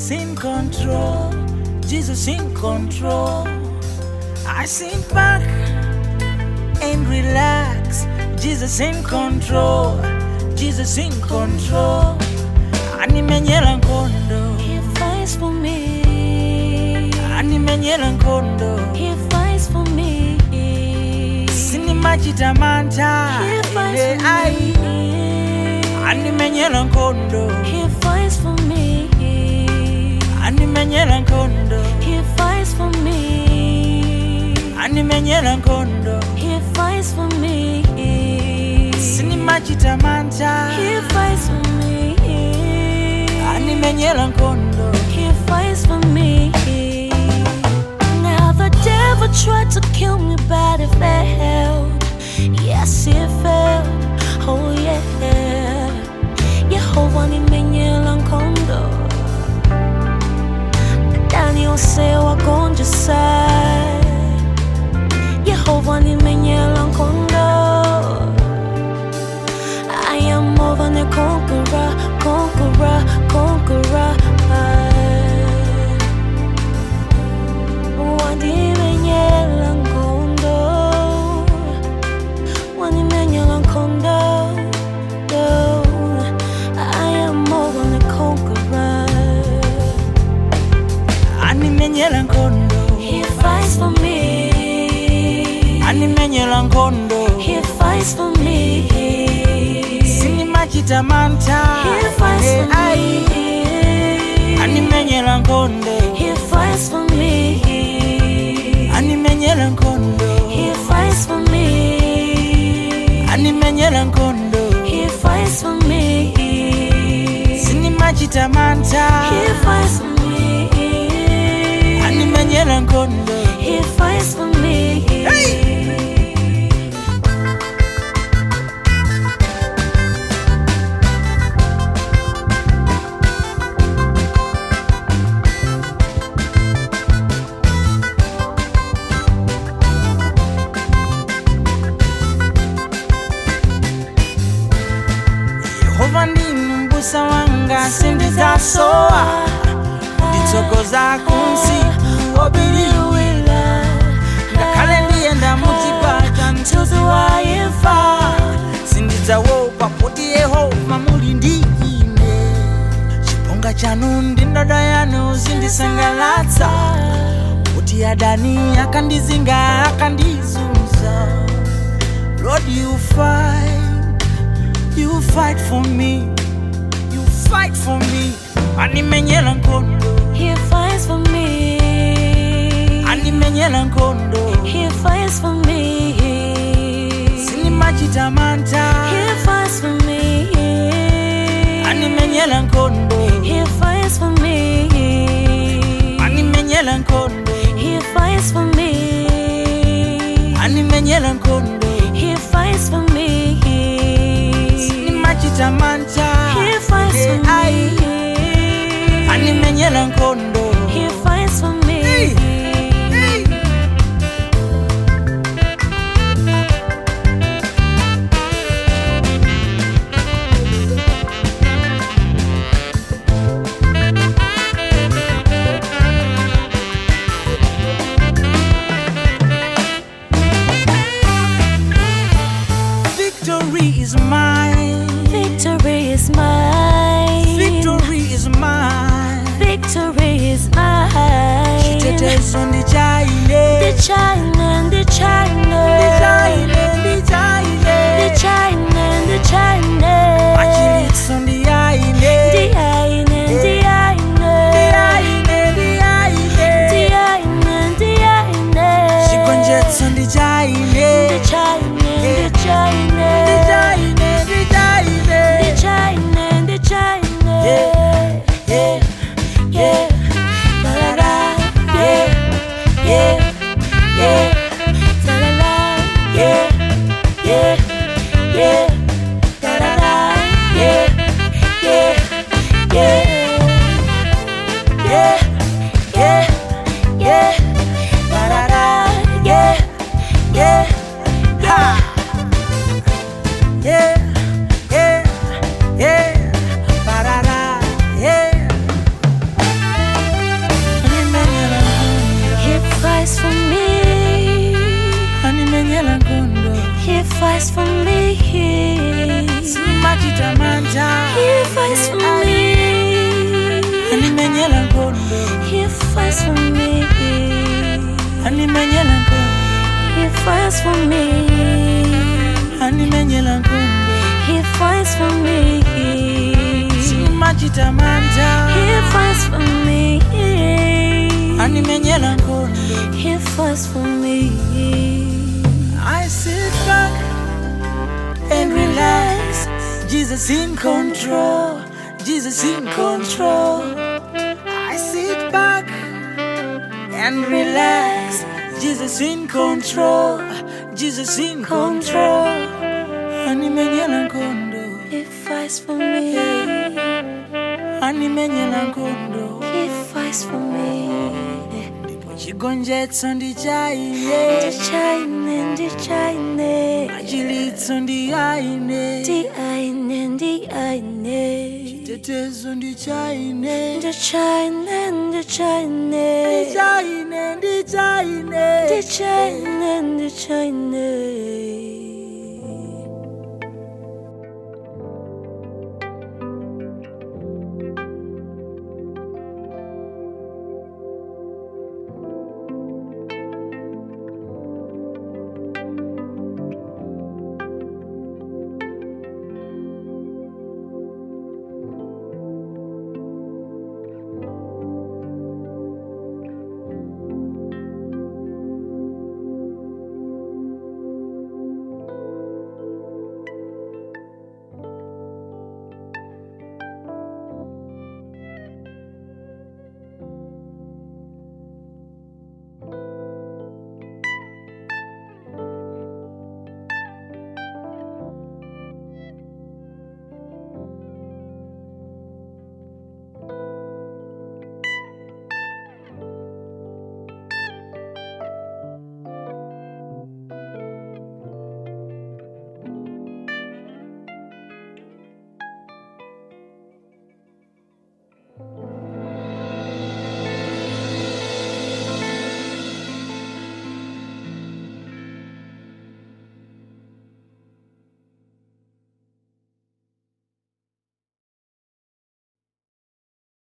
Jesus in control. Jesus in control. I sit back and relax. Jesus in control. Jesus in control. Animenyela nkhondo. He fights for me. Animenyela nkhondo. He fights for me. Sinimachita mantha. He fights Ine for ai. me. Animenyela nkhondo. He fights for me. Animenyela nkhondo. He fights for me. Animenyela nkhondo. He fights for me. Sinimachita mantha. He fights for me. Animenyela nkhondo. He fights for me. Now the devil tried to kill me, but he failed. Yes, he failed. Oh yeah. Yehova nimenyela nkhondo. Adani onse wagonjetsa. Yehova nimenyela nkhondo. I am more than a conqueror, conqueror, conqueror. Wandimenyela nkhondo, wandimenyela nkhondo. I am more than a conqueror. Animenyela nkhondo. He fights for me. Animenyela nkhondo. He fights for me. Sinimachita mantha. He fights Ine for ai. me. Animenyela nkhondo. He fights for me. Animenyela nkhondo. He fights for me. Animenyela nkhondo. He fights for me. Sinimachita mantha. He fights for me. Animenyela nkhondo. He fights for me. Hey! Yehova ndinu mbusa wanga, sindidzasowa. Nditsogoza kumsipu wobiriwira. Ngakhale ndiyenda muchigwa cha mthunzi wa imfa, sindidzaopa, poti Yehova muli ndi ine. Chibonga chanu ndi ndodo yanu zindisangalatsa. Kuti adani akandizinga, akandizunza, Lord, you fight. You fight for me. You fight for me. Animenyela nkhondo. He fights for me. Animenyela nkhondo. He fights for me. Sinimachita mantha. He fights for me. Animenyela nkhondo. He fights for me. Animenyela nkhondo. He fights for me. Animenyela nkhondo. He fights for me. Sinimachita mantha. He fights for Eh, ai. me. Animenyela nkhondo. He fights for me. Hey. Hey. Victory is mine. Victory is mine. Victory is mine. Victory is mine. Chitetezo ndi chaine. Ndi chaine, ndi chaine. Ndi chaine, ndi chaine. Ndi chaine, ndi chaine. Machiritso ndi yaine. Ndi yaine, ndi yaine. Ndi yaine, ndi yaine. Ndi yaine, ndi yaine. Chigonjetso ndi chaine. Ndi chaine, ndi chaine. Ndi chaine, ndi chaine. Ndi chaine, ndi chaine. Yeah, yeah, Yeah, la la la, yeah, yeah, yeah, la la la. Sindimachita mantha. He fights for me. Animenyela nkhondo. He fights for me. Animenyela nkhondo. He fights for me. Animenyela nkhondo. He fights for me. Sindimachita mantha. He fights for me. Animenyela nkhondo. He fights for me. I sit back and relax. Jesus in control. Jesus in control. I sit back and relax. Jesus in control. Jesus in control. Animenyela nkhondo. He fights for me. Animenyela nkhondo. He fights for me. Ndipo chigonjetso ndi cha ine. Ndichaine, ndichaine. Machilitso ndi aine. Ndiaine, ndiaine. Chitetezo ndi cha ine. Ndichaine, ndichaine. Ndichaine, ndichaine. Ndichaine, ndichaine.